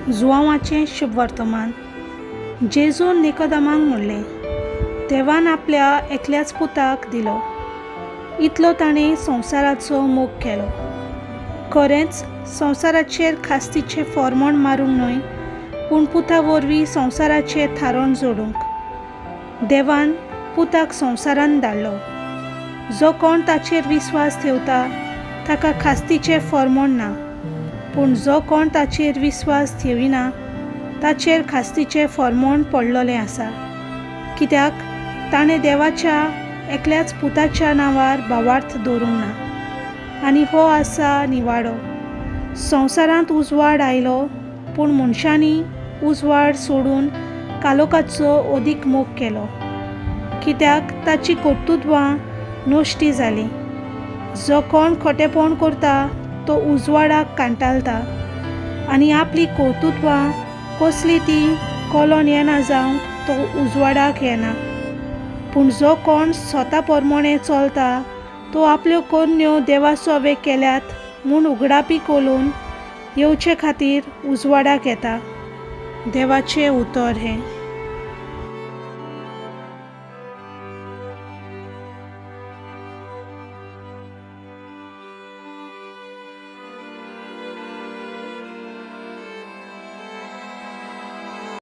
जुआंवाचें शुभवर्तमान. जेजून निकोदमाक म्हणलें, देवान आपल्या एकल्याच पुताक दिलो, इतलो ताणें संवसाराचो मोग केलो. खरेंच संवसाराचेर खास्तीचें फॉर्मोण मारूंक न्हय, पूण पुता वरवीं संवसाराचेर थारोवन जोडूंक देवान पुताक संवसारांत धाडलो. जो कोण ताचेर विस्वास ठेवता ताका खास्तीचें फॉर्मोण ना, पूण जो कोण ताचेर विस्वास ठेविना ताचेर खास्तीचें फॉर्मोण पडलोलें आसा, कित्याक ताणें देवाच्या एकल्याच पुताच्या नांवार भावार्थ दवरूंक ना. आनी हो आसा निवाडो. संवसारांत उजवाड आयलो, पूण मनशांनी उजवाड सोडून कालोखाचो अदीक मोग केलो, कित्याक ताची कर्तृत्वां नश्टी जालीं. जो कोण खोटेपण करता तो उजवाडाक कांटाळटा आनी आपली कर्तृत्वां कसली ती कलोन येना जावंक तो उजवाडाक येना. पूण जो कोण स्वता प्रमाणे चलता तो आपल्यो करण्यो देवा सोवे केल्यात म्हूण उगडापी करून येवचे खातीर उजवाडाक येता. देवाचें उतर हें.